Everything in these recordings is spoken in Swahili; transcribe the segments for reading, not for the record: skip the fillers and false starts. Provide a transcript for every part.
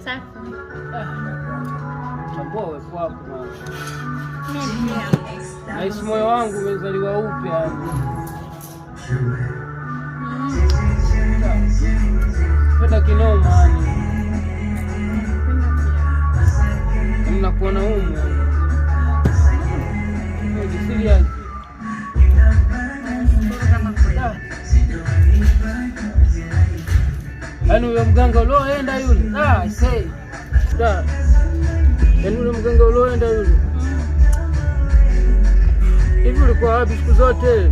Safi. Tambua uwepo wako mwana. Nahisi moyo wangu umezaliwa upya. Penda kinoma yani. Nakuona humu. Ni serious. Yaani huyo mganga ulioenda yule. Ah, say. Da. Yaani yule mganga ulioenda yule. Hivi ulikuwa wapi siku zote?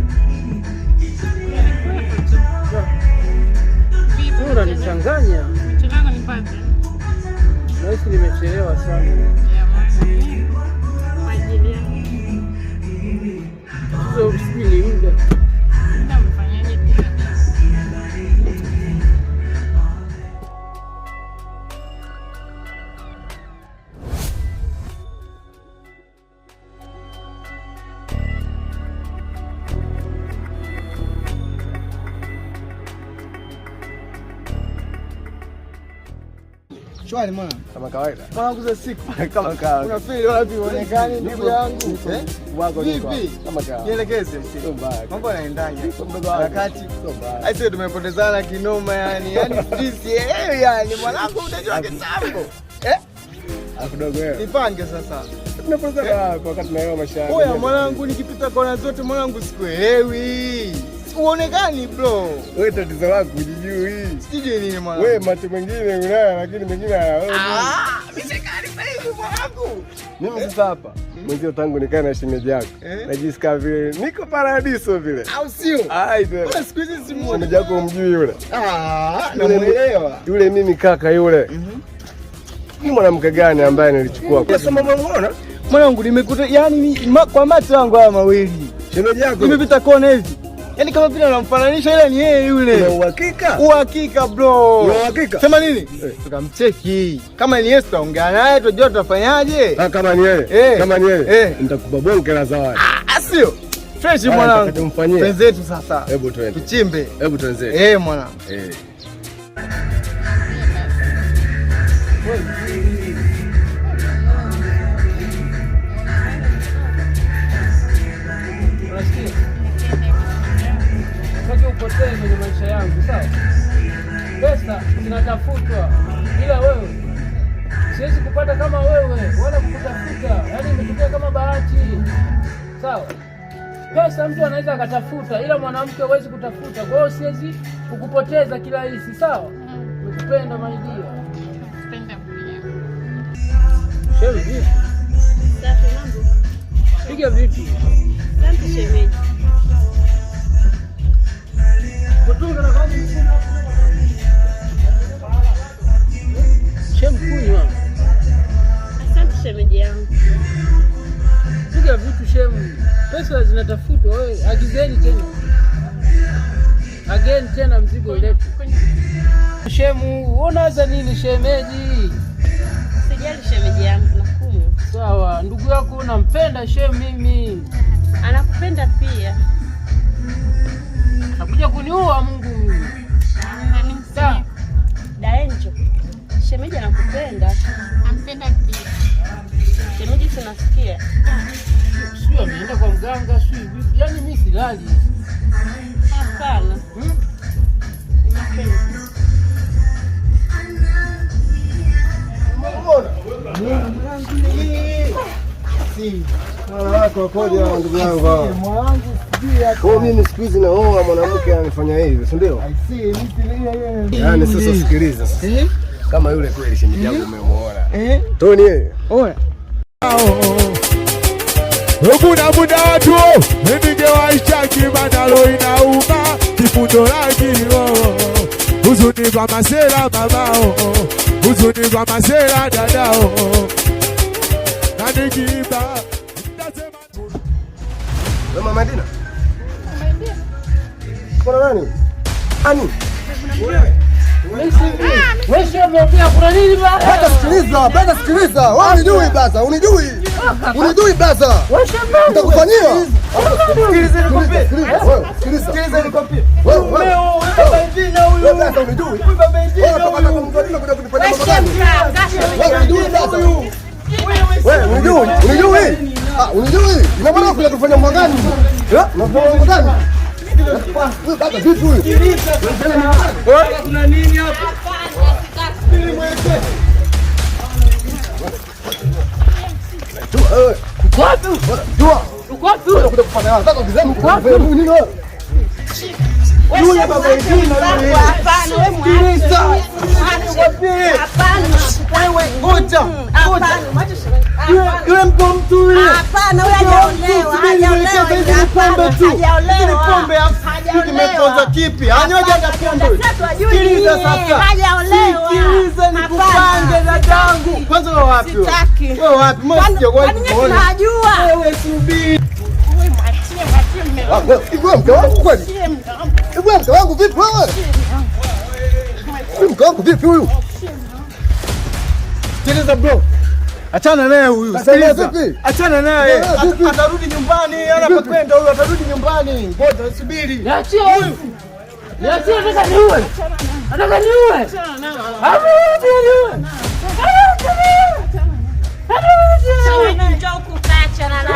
Unanichanganya. Nahisi nimechelewa sana. Sasa sijui ni muda. Shwari mwana. Kama kawaida. Mwanangu za siku. Kama kawaida. Una feel wapi uonekane ndugu yangu? Eh? Wako niko. Vipi? Kama kawaida. Nielekeze msee. Sio mbaya. Mambo yanaendaje? Mdogo wangu. Harakati. Sio mbaya. Aise tumepotezana kinoma yani. Yaani sijui sielewi yani. Mwanangu utajua kitambo. Eh? Alafu dogo wewe. Nipange sasa. Tunapotezana wapi wakati tunaelewa maisha yako? Oya mwanangu nikipita kona zote mwanangu sikuelewi. Uonekani bro. Wewe tatizo lako hujijui. Sijui nini mwanangu. Wewe macho mengine unayo lakini mengine hayaoni. Ah, mishikali sasa hivi mwanangu. Mimi sasa hapa mwenzio tangu nikae na shemeji yako Eh? najisikia vile niko paradiso vile. Au sio? Ai tena. Mbona siku hizi simuoni? Shemeji yako humjui yule. Ah, namuelewa. Yule mimi kaka yule. Ni mwanamke gani ambaye nilichukua? Sasa umemuona? Mwanangu nimekuta yani kwa macho yangu haya mawili. Shemeji yako. Nimepita kona hivi. Yaani kama vile anamfananisha ila ni yeye yule. Una uhakika? Uhakika bro. Una uhakika? Sema nini? Eh. Tukamcheki. Kama ni yeye tutaongea naye tujue tutafanyaje. Ah, kama ni yeye. Eh. Kama ni yeye. Eh. Nitakupa bonge la zawadi. Ah, sio. Fresh Haya, mwanangu. nataka tumfanyie. Wenzetu sasa. Hebu twende. Tuchimbe. Hebu tuanze. Eh, mwanangu. Eh. Unasikia? Sitaki upotee kwenye maisha yangu, sawa? Pesa zinatafutwa, ila wewe siwezi kupata kama wewe wala kukutafuta, yaani imetokea kama bahati, sawa? Pesa mtu anaweza akatafuta, ila mwanamke huwezi kutafuta. Kwa hiyo siwezi kukupoteza kirahisi, sawa? Nikupenda my dear. Shemeji, vipi? Safi, mambo. Piga vipi? Asante shemeji. Kutunga na kazi Shem, kunywa. Asante shemeji yangu. Piga vitu shemu. Pesa zinatafutwa wewe, agizeni tena. Again tena mzigo ulete. Shemu, unaanza nini shemeji? Sijali shemeji yangu, nakunywa. Sawa, ndugu yako unampenda shemu mimi. Anakupenda pia. Nakuja kuniua Mungu mimi. Sawa. Daenjo. Shemeji anakupenda. Nampenda pia. Shemeji tunasikia. Sijui ameenda kwa mganga, sijui vipi. Yaani mimi silali. Hapana. Hmm? Ni mapenzi. Si. Mwana wako wakoje hawa ndugu yangu hawa? Mwanangu sijui yako. Kwa hiyo mimi siku hizi naoa mwanamke ananifanya hivyo, si ndio? I see, mimi si Yaani sasa sikiliza sasa. Eh? Kama yule kweli shemeji yangu umemuona. Eh? Tony yeye. Oya. Kuna muda watu ningewaisha kibandalo inauma kifundo laki huzuni kwa masela mamao huzuni kwa masela dadao na nikiimba nasema Wewe Mama Dina? Kuna nani? Ani? Wewe sio umeongea kuna nini bana? Brother sikiliza, brother sikiliza. Wewe unijui brother, unijui. Unijui brother. Wewe shemeji. Nitakufanyia. Sikiliza nikwambie. Sikiliza, wewe, sikiliza. Sikiliza nikwambie. Wewe, wewe. Huyu baba Edina huyu. Wewe brother unijui. Huyu baba Edina Wewe unataka huyu. kumtoa kuja Unijui? Ah, unijui? Ina maana kuna kufanya mambo gani? Eh? Unafanya mambo gani? Wewe baba vipi huyu? Kuna nini hapa? Uko wapi? Jua. Uko wapi? Unakuja kufanya nataka ukizama kufanya nini wewe? Yule baba Edina yule. Hapana, wewe mwache. Sikiliza. Nikwambie. Hapana. Wewe ngoja. Ngoja. Hapana, mwache shemeji. Yule yule mtu mtu yule. Hapana, huyu hajaolewa, hajaolewa. Hizi ni pombe tu. Hizi ni Hajaolewa. pombe afu Hajaolewa. kimeponza kipi? Anywaje hata pombe. Sasa hajui Sikiliza nini. sasa. Hajaolewa. Sikiliza nikupange Hapana. dadangu. Kwanza wewe wapi? wewe? Sitaki. Wewe wapi? Mbona sijawahi Kwani nyinyi kukuona? tunajua? Wewe subiri. Wewe mwachie, mwachie mume Ah, wangu. wewe, hivi wewe mke wangu kweli? Mwachie mume wangu. Hivi wewe mke wangu vipi wewe? Huyu mke wangu vipi huyu? Sikiliza bro. Achana naye huyu. Sasa yeye Sikiliza. vipi? Achana naye. Yeye vipi? Atarudi nyumbani, ana pakwenda huyu atarudi nyumbani. Ngoja subiri. Niachie huyu. Niachie, nataka niue. Nataka niue. Hapo niue. Shemeji, njoo huku ukae, achana naye.